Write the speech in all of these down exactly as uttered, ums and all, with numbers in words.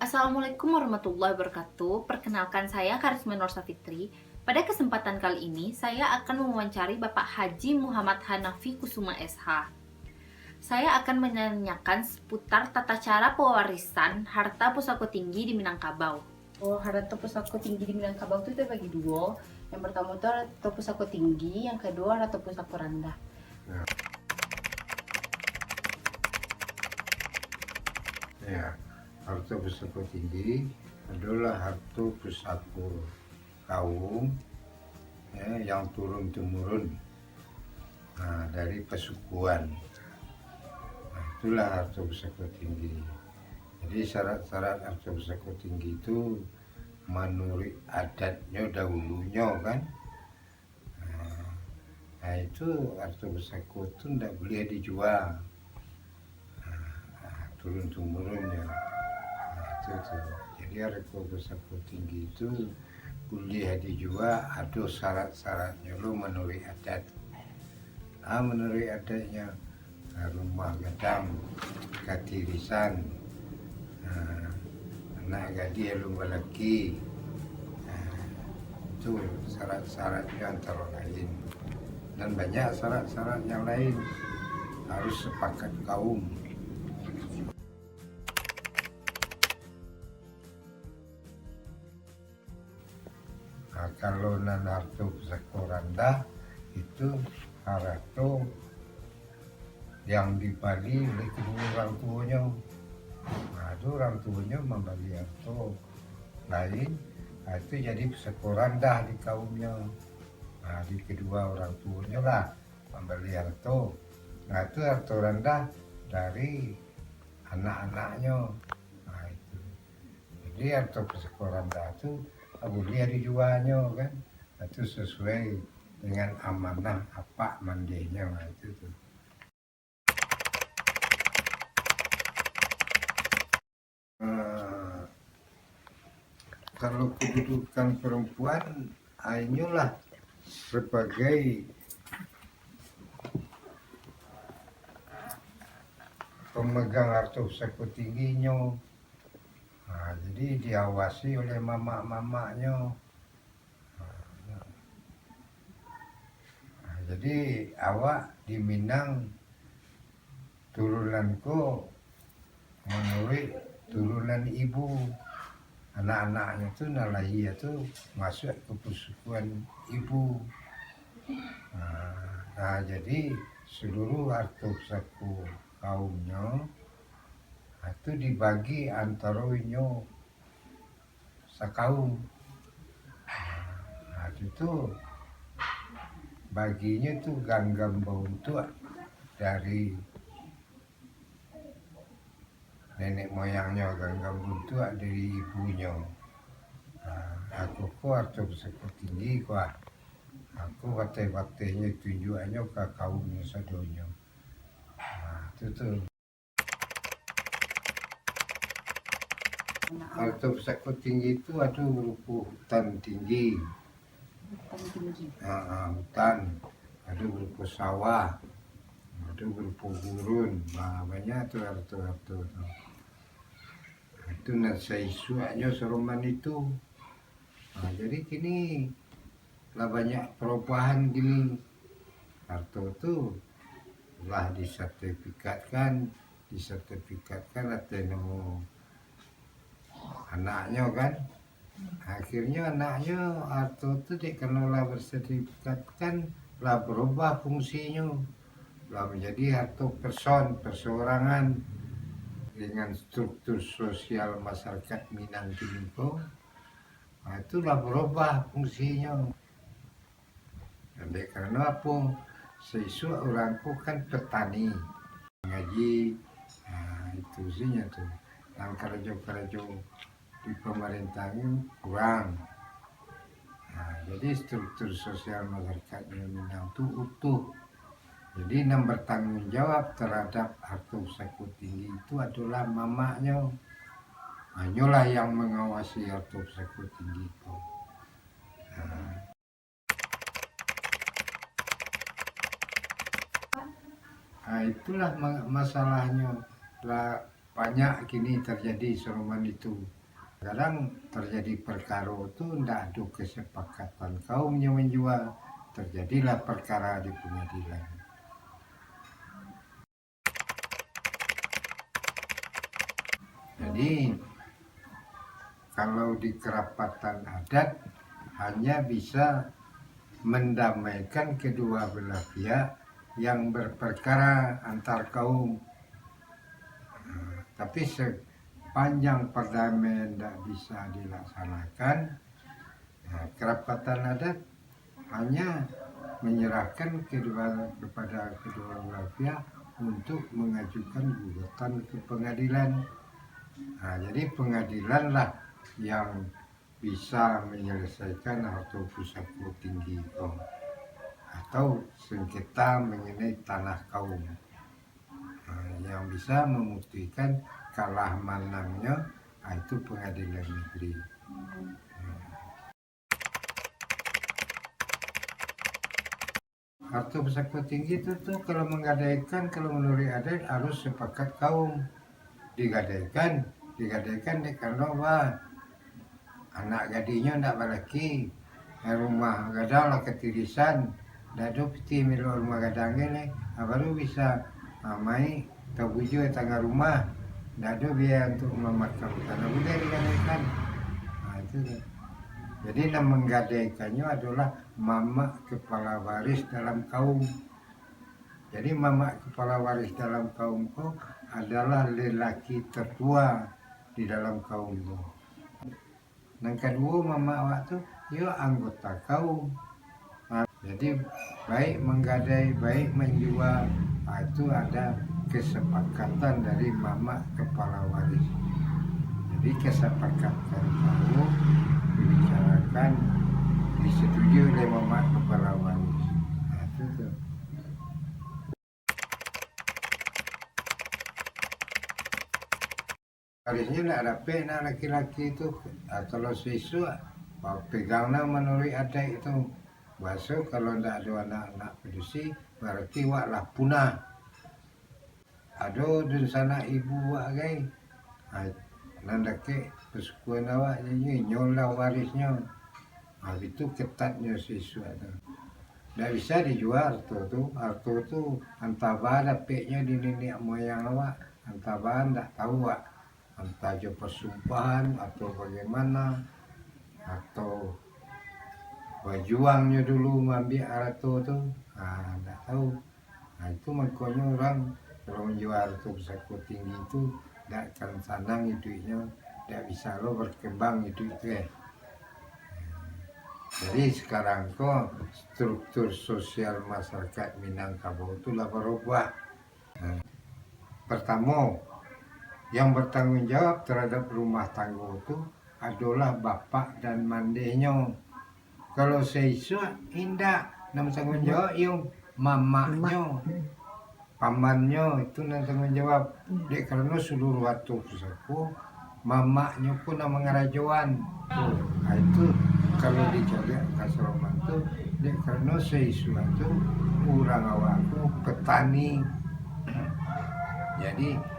Assalamualaikum warahmatullahi wabarakatuh. Perkenalkan, saya Karisma Nursa Fitri. Pada kesempatan kali ini, saya akan mewawancari Bapak Haji Muhammad Hanafi Kusuma S H. Saya akan menanyakan seputar tata cara pewarisan harta pusako tinggi di Minangkabau. Oh, harta pusako tinggi di Minangkabau tu terbagi dua. Yang pertama tu harta pusako tinggi, yang kedua harta pusako randah. Ya. Ya, harta pusako tinggi adolah harta pusako kaum, ya, yang turun-temurun, nah, dari pasukuan. Nah, itulah harta pusako tinggi. Jadi, syarat-syarat harta pusako tinggi itu manuruik adatnyo dahulunyo, kan. Nah, nah, itu harta pusako tu ndak buliah dijua. Nah, nah, turun-tumurun yo. Nah, itu tu. Jadi, harta pusako tinggi tu buliah dijua, ado syarat-syaratnyo lo manuruik adat. Ah, manuruik adatnyo, ah, rumah gadang, katirisan, ah, anak gadih alun balaki. Ah, itu syarat-syaratnyo antaro lain. Dan banyak syarat-syarat yang lain, harus sepakat kaum. Nah, kalau nan harto pusako randah, itu harato yang dibali oleh kedua orang tuonyo. Nah, itu orang tuonyo mambali harto lain, nah, itu jadi pusako randah di kaumnyo. Nah, di kedua orang tuonyo lah mambali harto. Nah, itu harto randah dari anak-anaknyo. Nah, itu. Jadi, harto pusako randah tu buliah dijuanyo, kan. Itu sesuai dengan amanah apak mandehnyo, nah, itu tu. Eh, kalau kedudukan perempuan, ah, inyolah sebagai pemegang harto pusako tingginyo. Nah, jadi diawasi oleh mamak-mamaknyo. Nah, jadi awak di Minang turunan ko manuruik turunan ibu. Anak-anaknyo tu nan lahia tu masuak ka pusukuan ibu. Nah, nah, jadi seluruh harto pusako kaumnyo, nah, tu dibagi antaro inyo sakaum. Nah, itu tu baginyo tu ganggam bauntuak dari nenek moyangnyo, ganggam bauntuak dari ibunyo. Nah, aku ko harto pusako tinggi ko, ah. Aku bateh-batehnyo tunjuaknyo ka kaumnyo sadonyo. Nah, itu tu. Harto pusako tinggi tu ado berupo hutan tinggi. Hutan tinggi. Ha, ha, hutan. Ado berupo sawah. Ado berupo gurun. Ba-, banyak tu harto-harto tu. Itu nan saisuaknyo saroman itu. Ha, jadi kini lah banyak perubahan kini. Harto tu lah disertifikatkan, disertifikatkan ateh namo anaknyo, kan. Akhirnyo anaknyo harto tu dek karano lah bersertifikatkan, lah berubah fungsinyo, lah menjadi harto person, perseorangan dengan struktur sosial masyarakat Minang kini ko. Ha, itulah berubah fungsinyo. Dek karano apo? Saisuak urang ko kan petani, mangaji, ha, itu sajo tu. Nan karajo-karajo di pamarintahan kurang. Ha, jadi struktur sosial masyarakatnyo Minang tu utuh. Jadi, nan bertanggung jawab terhadap harto pusako tinggi itu adolah mamaknyo. Ha, inyolah yang mengawasi harto pusako tinggi tu. Ha. Ha, itulah ma-, masalahnyo. Lah banyak kini terjadi saroman itu. Kadang terjadi perkara tu ndak ado kesepakatan kaumnyo manjua, terjadilah perkara di pengadilan. Jadi, kalau di kerapatan adat hanya bisa mendamaikan kedua belah pihak yang berperkara antar kaum. Nah, tapi sepanjang perdamaian tidak bisa dilaksanakan, nah, kerapatan adat hanya menyerahkan kedua, kepada kedua belah pihak untuk mengajukan gugatan ke pengadilan. Nah, jadi pengadilanlah yang bisa menyelesaikan harto pusako tinggi ko, atau sengketa mengenai tanah kaum. Nah, yang bisa memutuskan kalah manangnyo, ah, itu pengadilan negeri. Harto pusako tinggi tu, tu kalau menggadaikan, kalau menurut adat harus sepakat kaum. Digadaikan, digadaikan dek karano anak gadinyo ndak balaki, rumah gadang lah katirisan, ndak ado pitih melok rumah gadang lai, ah, baru bisa, ah, mai tabujua tangah rumah, ndak ado biaya untuk mamakamkan, ah, buliah digadaikan. Ah, itu tu. Jadi, nan menggadaikannya adolah mamak kepala waris dalam kaum. Jadi, mamak kepala waris dalam kaum ko adalah lelaki tertua di dalam kaum tu. Nan kaduo, mamak awak tu, iyo anggota kaum. Ha, jadi, baik manggadai, baik manjua, ha, itu ada kesepakatan dari mamak kepala waris. Jadi, kesepakatan kaum dibicarakan, disetujui oleh mamak kepala waris. Ha, itu tu. Harusnyo nak dapek nak laki-laki tu, ah, kalau seisuak, ah, peganglah manuruik adaik tu. Baso kalau ndak ado anak-anak padusi, bararti wak lah punah. Ado dunsanak ibu wak gai, ah, nan dakek pasukuan awak, inyo lah warisnyo. Ah, itu ketatnyo seisuak tu. Ndak bisa dijua harto tu. Harto tu antah baa dapeknyo di niniak moyang awak, antah baa ndak tahu wak. Antah jo pasumpahan atau bagaimana, atau bajuangnyo dulu maambiak harto tu, ha, ndak tahu. Ha, itu mangkonyo urang kalau manjua harto pusako tinggi tu, ndak akan sanang iduiknyo, ndak bisa lo berkembang iduik tu, eh. Jadi, sekarang ko struktur sosial masyarakat Minangkabau tu lah barubah. Nah, pertamo, yang bertanggung jawab terhadap rumah tanggo tu adolah bapak dan mandehnyo. Kalau seisuak, indak, nan bertanggung jawab iyo mamaknyo, pamannyo, itu nan tanggung jawab. Dek karano seluruh harto pusako, mamaknyo pun nan mangarajoan. Tu, ha, itu kalau dicaliak ka Saroman tu, dek karano seisuak tu urang awak tu petani. Jadi,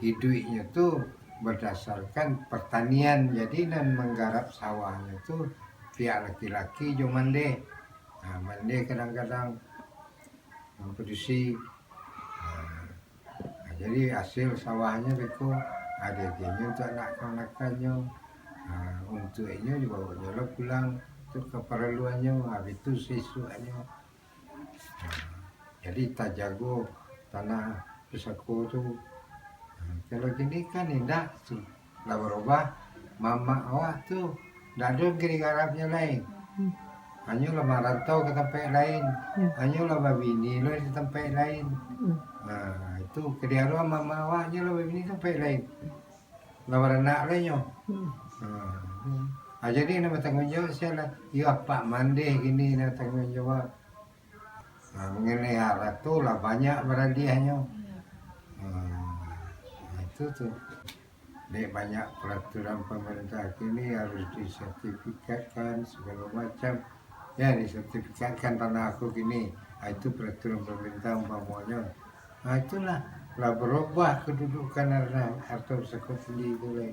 iduiknyo tu berdasarkan pertanian. Jadi, nan manggarap sawahnyo tu pihak laki-laki jo mandeh. Ha, mandeh kadang-kadang mamproduksi. Ha, jadi, hasil sawahnyo beko, ado diagiahnyo untuak anak kamanakanyo, ha, untuak inyo dibaonyo lo pulang untuak kaparaluannyo, ha, itu seisuaknyo. Ha, jadi, tajago tanah pusako tu. Ha, kalau kini kan indak tu. Lah barubah, mamak awak tu ndak ado kini garapnyo lai. Hmm. Hanyo lah marantau ka tampaik lain. Hmm. Hanyo lah babini lo di tampaik lain. Hmm. Nah, itu kadiaro mamak awak nyo lah babini tampaik lain. Lah baranak lai nyo. Hmm. Nah, ah, jadi nan batangguang jawab sia lah. Iyo apak mandeh kini nan batangguang jawab. Nah, mengenai harato lah banyak baradiahnyo. Nah, nah, itu tu. Dek banyak peraturan pemerintah kini harus disertifikatkan segala macam. Ya, disertifikatkan tanah aku kini. Ah, itu peraturan pemerintah umpamonyo. Ah, itulah, lah berubah kedudukan harta, harta pusako tinggi itu lai.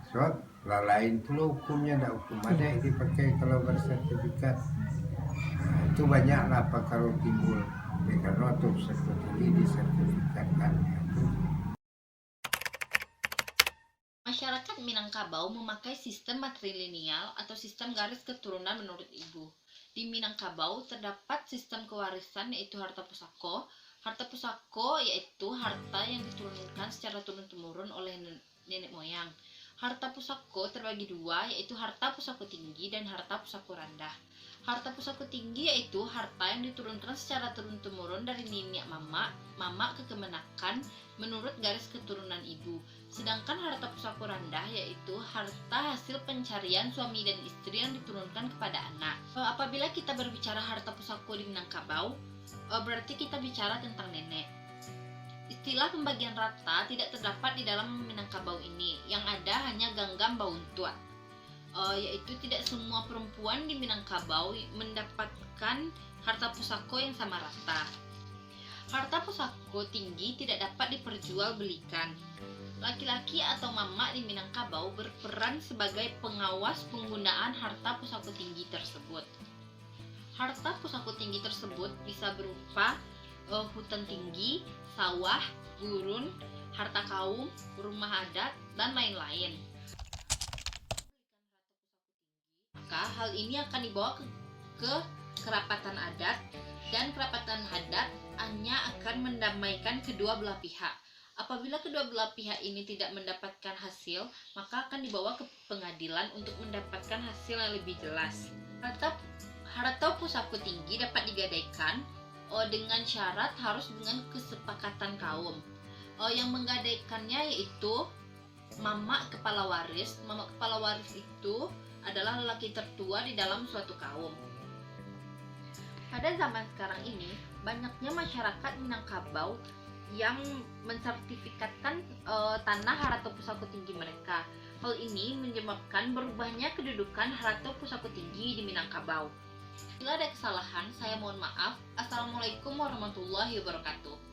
Sebab lah lain pulo hukumnyo, ndak hukum adat dipakai kalau bersertifikat. Nah, itu banyaklah pakaro timbul, oleh karano atau sertifikat disertifikatkan. Masyarakat Minangkabau memakai sistem matrilineal atau sistem garis keturunan menurut ibu. Di Minangkabau terdapat sistem kewarisan, yaitu harta pusako. Harta pusako yaitu harta yang diturunkan secara turun-temurun oleh nenek moyang. Harta pusako terbagi dua, yaitu harta pusako tinggi dan harta pusako randah. Harta pusako tinggi yaitu harta yang diturunkan secara turun-temurun dari niniak mamak, mamak ke kemenakan, menurut garis keturunan ibu. Sedangkan harta pusako randah yaitu harta hasil pencarian suami dan istri yang diturunkan kepada anak. Apabila kita berbicara harta pusako di Minangkabau, eh, berarti kita bicara tentang nenek. Istilah pembagian rata tidak terdapat di dalam Minangkabau ini, yang ada hanya ganggam bauntuak. Eh, yaitu tidak semua perempuan di Minangkabau mendapatkan harta pusako yang sama rata. Harta pusako tinggi tidak dapat diperjualbelikan. Laki-laki atau mamak di Minangkabau berperan sebagai pengawas penggunaan harta pusako tinggi tersebut. Harta pusako tinggi tersebut bisa berupa eh, hutan tinggi, sawah, gurun, harta kaum, rumah adat, dan lain-lain. Maka hal ini akan dibawa ke, ke kerapatan adat, dan kerapatan adat hanya akan mendamaikan kedua belah pihak. Apabila kedua belah pihak ini tidak mendapatkan hasil, maka akan dibawa ke pengadilan untuk mendapatkan hasil yang lebih jelas. Harta, harta pusako tinggi dapat digadaikan, oh, dengan syarat harus dengan kesepakatan kaum. Oh, yang menggadaikannya yaitu mamak kepala waris. Mamak kepala waris itu adalah lelaki tertua di dalam suatu kaum. Pada zaman sekarang ini, banyaknya masyarakat Minangkabau yang mensertifikatkan eh, tanah harato pusako tinggi mereka. Hal ini menyebabkan berubahnya kedudukan harato pusako tinggi di Minangkabau. Bila ada kesalahan, saya mohon maaf. Assalamualaikum warahmatullahi wabarakatuh.